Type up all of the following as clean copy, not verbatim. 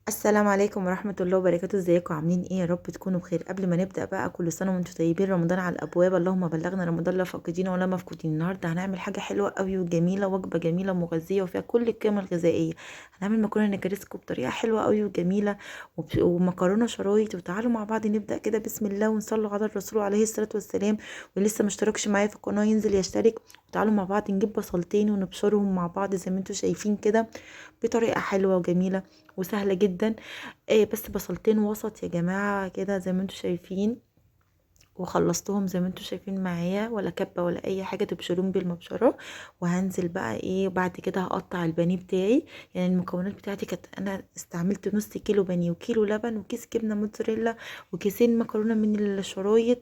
السلام عليكم ورحمة الله وبركاته. ازيكم عاملين ايه؟ يا رب تكونوا بخير. قبل ما نبدأ بقى، كل سنة وانتم طيبين، رمضان على الابواب، اللهم بلغنا رمضان لا فاقدين ولا مفقودين. النهارده هنعمل حاجة حلوة قوي وجميلة، وجبة جميلة ومغذية وفيها كل القيم الغذائية. هنعمل مكرونة نجرسكو بطريقة حلوة قوي وجميلة ومكرونة شرايط. وتعالوا مع بعض نبدأ كده بسم الله ونصلوا على الرسول عليه الصلاة والسلام. واللي لسه مشتركش معايا في القناة ينزل يشترك. وتعالوا مع بعض نجيب بصلتين ونبشرهم مع بعض زي ما انتم شايفين كده بطريقة حلوة وجميلة وسهلة جدا. بس بصلتين وسط يا جماعة كده زي ما انتم شايفين، وخلصتهم زي ما انتم شايفين معايا، ولا كبة ولا اي حاجة، تبشرون بالمبشرة. وهنزل بقى ايه بعد كده، هقطع البانيه بتاعي. يعني المكونات بتاعتي كانت، انا استعملت نص كيلو بانيه وكيلو لبن وكيس جبنة موتزاريلا وكيسين مكرونة من الشرايط،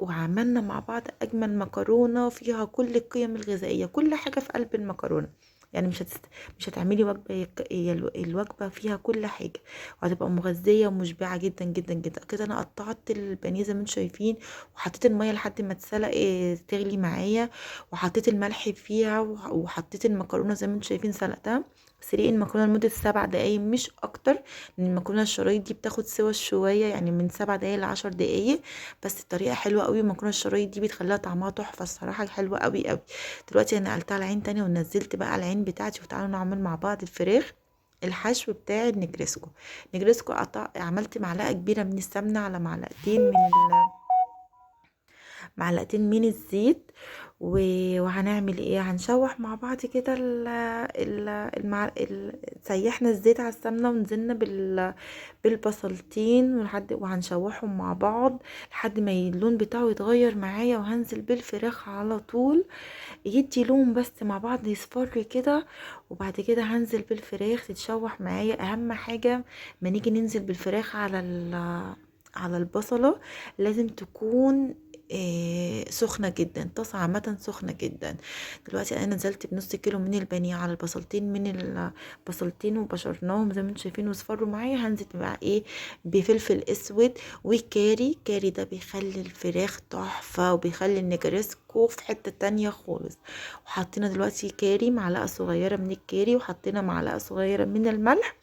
وعملنا مع بعض اجمل مكرونة فيها كل القيم الغذائية، كل حاجة في قلب المكرونة. يعني مش هتعملي وجبة، هي الوجبة فيها كل حاجة، وهتبقى مغذية ومشبعة جدا جدا جدا كده. انا قطعت البانيه زي ما انتم شايفين، وحطيت المية لحد ما اتسلق، تغلي معايا، وحطيت الملح فيها، وحطيت المكرونة زي ما انتم شايفين سلقتها. سلق المكرونة لمدة 7 دقايق مش اكتر، لان المكرونة الشرايط دي بتاخد سوا شوية، يعني من 7 دقايق ل10 دقايق. بس الطريقة حلوة قوي، المكرونة الشرايط دي بتخليها طعمها تحفة الصراحة، حلوة قوي قوي. دلوقتي انا نقلتها على عين تانية ونزلت بقى العين بتاعتي. وتعالوا نعمل مع بعض الفراخ الحشو بتاع النجرسكو. نجرسكو عملت معلقة كبيرة من السمنة على معلقتين من الزيت، وهنعمل ايه، هنشوح مع بعض كده سيحنا الزيت على السمنة ونزلنا بالبصلتين وهنشوحهم مع بعض لحد ما اللون بتاعه يتغير معايا. وهنزل بالفراخ على طول يدي لون بس مع بعض يصفر كده، وبعد كده هنزل بالفراخ تتشوح معايا. اهم حاجة ما نيجي ننزل بالفراخ على البصلة لازم تكون سخنة جدا، طاسة عامة سخنة جدا. دلوقتي انا نزلت بنص كيلو من البانيه على البصلتين من البصلتين وبشرناهم زي ما انتم شايفين وصفروا معايا. هنزل بقى ايه بفلفل اسود وكاري. كاري ده بيخلي الفراخ تحفة وبيخلي النجرسكو في حتة تانية خالص. وحطينا دلوقتي كاري، معلقة صغيرة من الكاري، وحطينا معلقة صغيرة من الملح،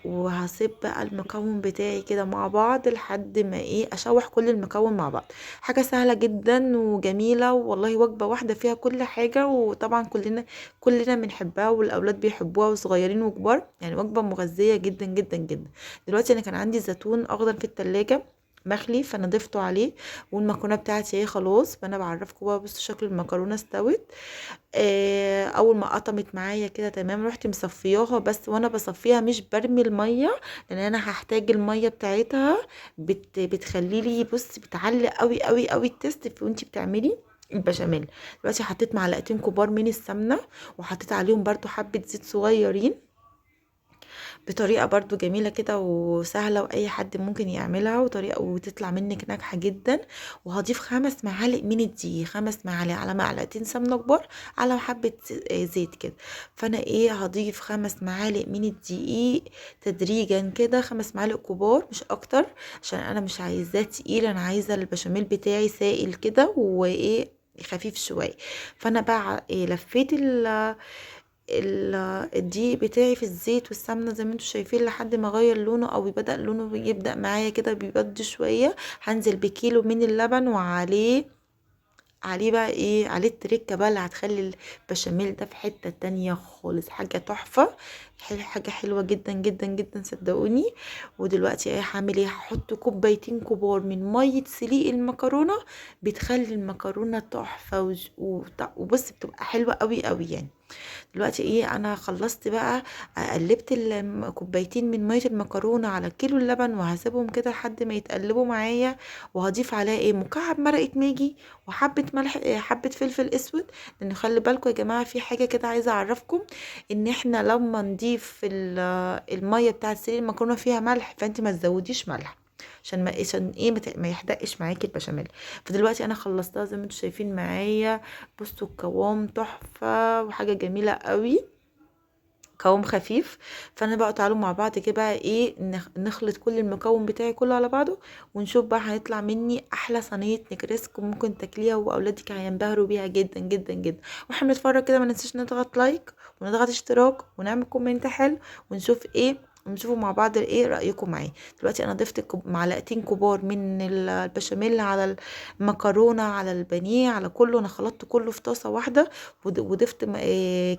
وهسيب بقى المكون بتاعي كده مع بعض لحد ما ايه اشوح كل المكون مع بعض. حاجة سهلة جدا وجميلة والله، وجبة واحدة فيها كل حاجة، وطبعا كلنا بنحبها والاولاد بيحبوها وصغيرين وكبار، يعني وجبة مغذية جدا جدا جدا. دلوقتي انا كان عندي زيتون اخضر في التلاجة مخلي، فانا ضفته عليه، والمكرونه بتاعتي اهي خلاص. فانا بعرفكم بقى، بصوا شكل المكرونه استوت. اول ما قطمت معايا كده تمام، رحت مصفياها. بس وانا بصفيها مش برمي المية، لان انا هحتاج المية بتاعتها، بتخلي لي بص بتعلق قوي قوي قوي التست وانتي بتعملي البشاميل. دلوقتي حطيت معلقتين كبار من السمنة، وحطيت عليهم برضو حبه زيت صغيرين، بطريقة برضو جميلة كده وسهلة واي حد ممكن يعملها، وطريقه وتطلع منك ناجحة جدا. وهضيف 5 معالق من الدقيق، 5 معالق على معلقتين سمنه كبار على حبه زيت كده. فانا ايه هضيف 5 معالق من الدقيق تدريجا كده، 5 معالق كبار مش اكتر، عشان انا مش عايزاه تقيل، انا عايزه البشاميل بتاعي سائل كده وايه خفيف شوية. فانا بقى إيه لفيت الدقيق بتاعي في الزيت والسمنه زي ما انتم شايفين لحد ما غير لونه او بدا لونه يبدا معايا كده بيبد شوية. هنزل بكيلو من اللبن، وعليه بقى ايه، عليه التركة بقى اللي هتخلي البشاميل ده في حتة تانية خالص، حاجة تحفة، حاجة حلوة جدا جدا جدا صدقوني. ودلوقتي ايه هعمل ايه، هحط كوبايتين كبار من مية سليق المكرونه، بتخلي المكرونه تحفة وبص بتبقى حلوة قوي قوي يعني. دلوقتي ايه انا خلصت بقى، قلبت كوبايتين من مية المكرونه على كيلو اللبن، وهسيبهم كده لحد ما يتقلبوا معايا. وهضيف عليها ايه مكعب مرقه ماجي وحبه ملح، حبه فلفل اسود. لان خلي بالكم يا جماعة في حاجة كده عايزه اعرفكم، ان احنا لما نضيف المية بتاعه سليق المكرونه فيها ملح، فانت ما تزوديش ملح عشان ما يحدقش معاكي البشاميل. فدلوقتي انا خلصتها زي ما انتم شايفين معايا، بصوا القوام تحفة وحاجه جميلة قوي، قوام خفيف. فانا بقى تعالوا مع بعض كده بقى ايه نخلط كل المكون بتاعي كله على بعضه، ونشوف بقى هيطلع مني احلى صينية نجرسكو ممكن تاكليها واولادك هينبهروا بيها جدا جدا جدا. واحنا بنتفرج كده ما ننساش نضغط like ونضغط اشتراك ونعمل comment حلو، ونشوف ايه ونشوفوا مع بعض ايه رايكم معايا. دلوقتي انا ضفت معلقتين كبار من البشاميل على المكرونه على البانيه على كله، انا خلطت كله في طاسه واحدة، وضفت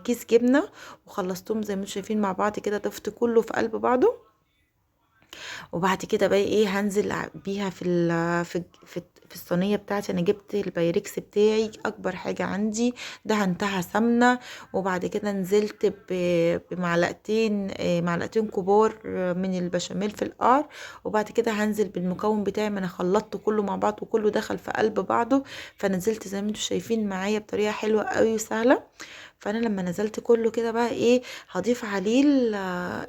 كيس جبنه وخلصتهم زي ما انتم شايفين مع بعض كده، ضفت كله في قلب بعضه. وبعد كده بقى ايه هنزل بيها في ال في في, في الصينية بتاعتي. انا جبت البايركس بتاعي اكبر حاجة عندي، دهنتها سمنه، وبعد كده نزلت بمعلقتين، معلقتين كبار من البشاميل في القعر. وبعد كده هنزل بالمكون بتاعي، ما انا خلطته كله مع بعض وكله دخل في قلب بعضه، فنزلت زي ما انتم شايفين معايا بطريقة حلوة قوي وسهلة. فانا لما نزلت كله كده بقى ايه هضيف عليه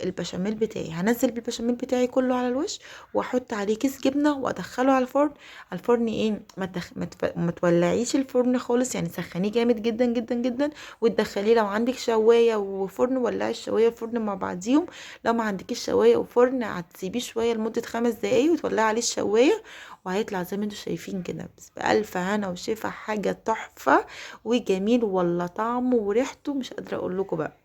البشاميل بتاعي، هنزل بالبشاميل بتاعي كله على الوش، واحط عليه كيس جبنه وادخله على الفرن. على الفرن ايه ما تولعيش الفرن خالص، يعني سخنيه جامد جدا جدا جدا وتدخليه. لو عندك شوايه وفرن ولعي الشوايه والفرن مع بعضيهم، لو ما عندكيش شوايه وفرن هتسيبيه شوية لمدة 5 دقايق وتولعي عليه الشوايه، وهيطلع زي ما انتم شايفين كده. بس بألف هنا وشفا، حاجة تحفة وجميل والله، طعمه وريحته مش قادرة اقول لكم بقى.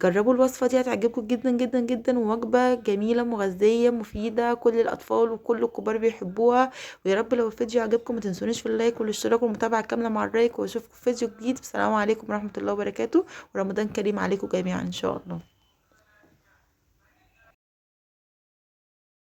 جربوا الوصفة دي هتعجبكم جدا جدا جدا، ووجبه جميلة مغذيه مفيدة، كل الاطفال وكل الكبار بيحبوها. ويا رب لو الفيديو عجبكم ما تنسونيش في ال like والاشتراك والمتابعة الكاملة مع الرايك، واشوفكم في فيديو جديد. السلام عليكم ورحمة الله وبركاته، ورمضان كريم عليكم جميعا ان شاء الله.